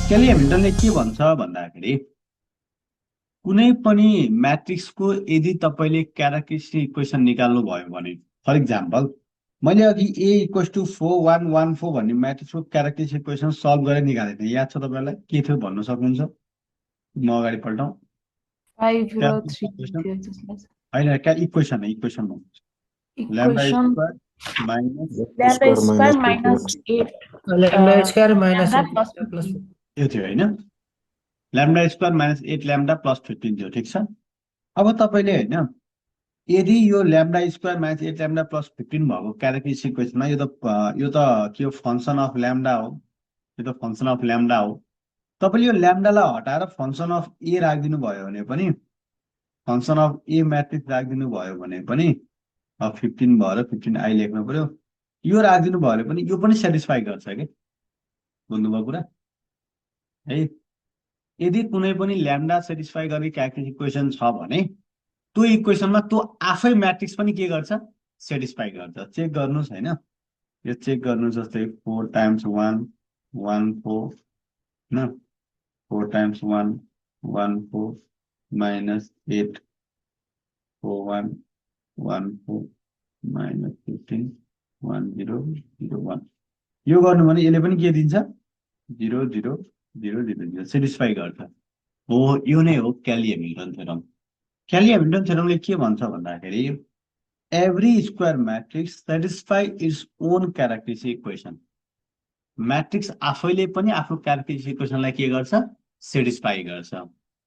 केली हेमिल्टनले के भन्छ भन्दाखेरि कुनै पनि म्याट्रिक्सको यदि तपाईँले क्यारेक्टरिस्टिक इक्वेसन निकाल्नु भयो भने फर इक्जाम्पल मैले अघि ए इक्वल्स टु 4114 भन्ने म्याट्रिक्सको क्यारेक्टरिस्टिक इक्वेसन सल्भ गरेर निकालेको थिएँ। याद छ तपाईँलाई के थियो भन्न सक्नुहुन्छ? म अगाडि पल्टाउँ। 503 होइन equation equation lambda equation square minus lambda square minus 8 lambda square minus lambda 8 plus plus 15. यो थियो होइन, lambda square minus 8 lambda plus 15 थियो। ठिक छ। अब तपाईँले होइन यदि यो lambda square minus 8 lambda plus 15 भएको क्यारेक्टरिस्टिक इक्वेसनमा यो त के फङ्सन अफ ल्याम्डा हो, यो त फङ्सन अफ ल्याम्डा हो। तपाईँले यो ल्याम्डालाई हटाएर फङ्सन अफ ए राखिदिनु भयो भने पनि, फङ्सन अफ ए म्याट्रिक्स राखिदिनु भयो भने पनि 15 भएर 15i लेख्नु पर्यो। यो राखिदिनु भयो भने पनि यो पनि सेटिस्फाई गर्छ कि, बुझ्नुभयो कुरा है। यदि कुनै पनि ल्याम्डा सेटिस्फाई गर्ने क्यारेक्टरिस्टिक इक्वेसन छ भने त्यो इक्वेसनमा त्यो आफै म्याट्रिक्स पनि के गर्छ, सेटिस्फाई गर्छ। चेक गर्नुहोस् होइन, यो चेक गर्नु जस्तै 4 टाइम्स 1 1 4 होइन, 4 टाइम्स 1 1 4 माइनस 8 4 1 1 4 माइनस 15 1 0 0 1 यो गर्नु भने यसले पनि के दिन्छ 0 0 0 0 0 सेटिस्फाई गर्छ। हो यो नै हो क्याली हेमिल्टन थ्योरम। क्याली हेमिल्टन थ्योरमले के भन्छ भन्दाखेरि every square matrix satisfy its own characteristic equation. Matrix आफैले पनि आफ्नो क्यारेक्टरिस्टिक इक्वेसनलाई के गर्छ, सेटिस्फाई गर्छ।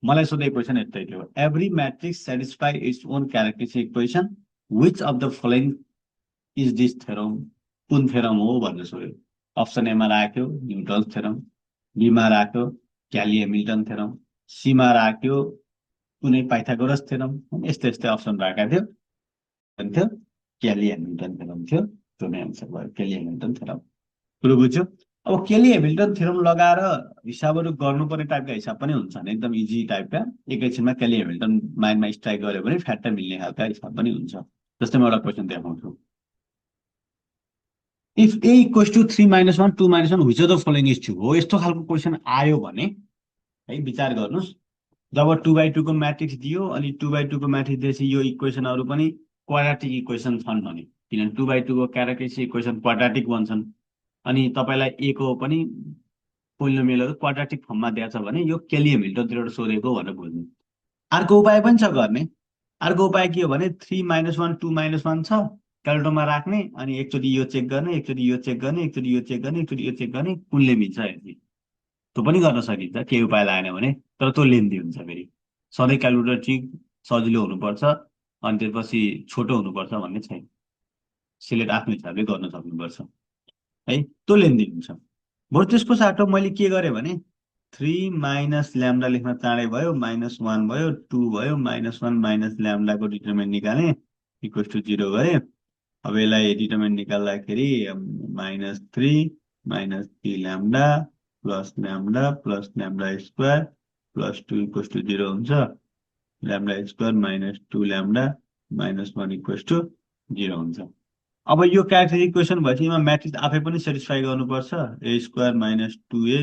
मलाई सोधेको क्वेसन यस्तै थियो, every matrix satisfy its own characteristic equation which of the following is this theorem, कुन थ्योरम हो भनेर सोध्यो। अप्सन एमा राख्यो न्युटन्स थ्योरम, बीमा राख्यो क्याली हेमिल्टन थ्योरम, सीमा राख्यो कुनै पाइथागोरस थ्योरम, यस्तै यस्तै अप्सन राखेको थियो। क्याली हेमिल्टन थ्योरम थियो, त्यो नै आन्सर भयो क्याली हेमिल्टन थ्योरम। कुरो बुझ्यो? अब क्याली हेमिल्टन थ्योरम लगाएर हिसाबहरू गर्नुपर्ने टाइपका हिसाब पनि हुन्छन्, एकदम इजी टाइपका। एकैछिनमा क्याली हेमिल्टन माइन्डमा स्ट्राइक गर्यो भने फ्याट्ट मिल्ने खालका हिसाब पनि हुन्छ। जस्तै म एउटा क्वेसन देखाउँछु, if a equals to 3 - 1 2 - 1 which of the following is true हो, यस्तो खालको क्वेसन आयो भने है विचार गर्नुहोस्। जब 2/2 को म्याट्रिक्स दियो अनि 2/2 को म्याट्रिक्स दिएपछि यो इक्वेसनहरू पनि क्वाड्राटिक इक्वेसन छन् भने, किनभने 2/2 को क्यारेक्टरिस्टिक इक्वेसन क्वाड्राटिक बन्छन्, अनि तपाईँलाई ए को पनि पोलिनोमियलहरू क्वाड्राटिक फर्ममा दिएको छ भने यो क्याली हेमिल्टन थ्योरम सोधेको भनेर बुझ्नु। अर्को उपाय पनि छ गर्ने। अर्को उपाय के हो भने 3 - 1 2 - 1 छ, क्याल्कुलेटरमा राख्ने अनि एकचोटि यो चेक गर्ने, एकचोटि यो चेक गर्ने, एकचोटि यो चेक गर्ने, एकचोटि यो चेक गर्ने, कुनले मिल्छ हेर्ने। त्यो पनि गर्न सकिन्छ केही उपाय लागेन भने, तर त्यो लेन्दी हुन्छ। फेरि सधैँ क्यालकुलेटर ठिक सजिलो हुनुपर्छ अनि त्यसपछि छोटो हुनुपर्छ भन्ने छैन, सिलेक्ट आफ्नो हिसाबले गर्न सक्नुपर्छ है, त्यो लेन्दी हुन्छ। बरु त्यसको साटो मैले के गरेँ भने 3 माइनस ल्याम्डा लेख्न चाँडै भयो, -1 भयो 2 भयो, -1 माइनस ल्याम्डाको डिटरमिनेन्ट निकालेँ इक्वल्स टु 0 गरेँ। अब यसलाई डिटरमिनेन्ट निकाल्दाखेरि -3 - 3 lambda plus lambda square plus 2 equals to 0 हुन्छ। Lambda square minus 2 lambda minus 1 equals to 0 हुन्छ। अब यो क्यारेक्टरिस्टिक इक्वेसन भएपछि यसमा म्याट्रिक्स आफै पनि सेटिस्फाई गर्नुपर्छ। A square minus 2a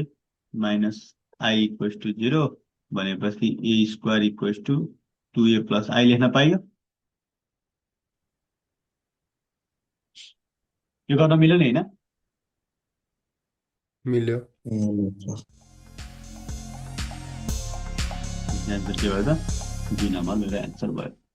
minus i equals to 0 भनेपछि a square equals to 2a plus i लेख्न पाइयो। यो गर्न मिल्यो नि होइन? मिल्यो। आन्सर के भयो त? 2 नम्बर मेरो आन्सर भयो।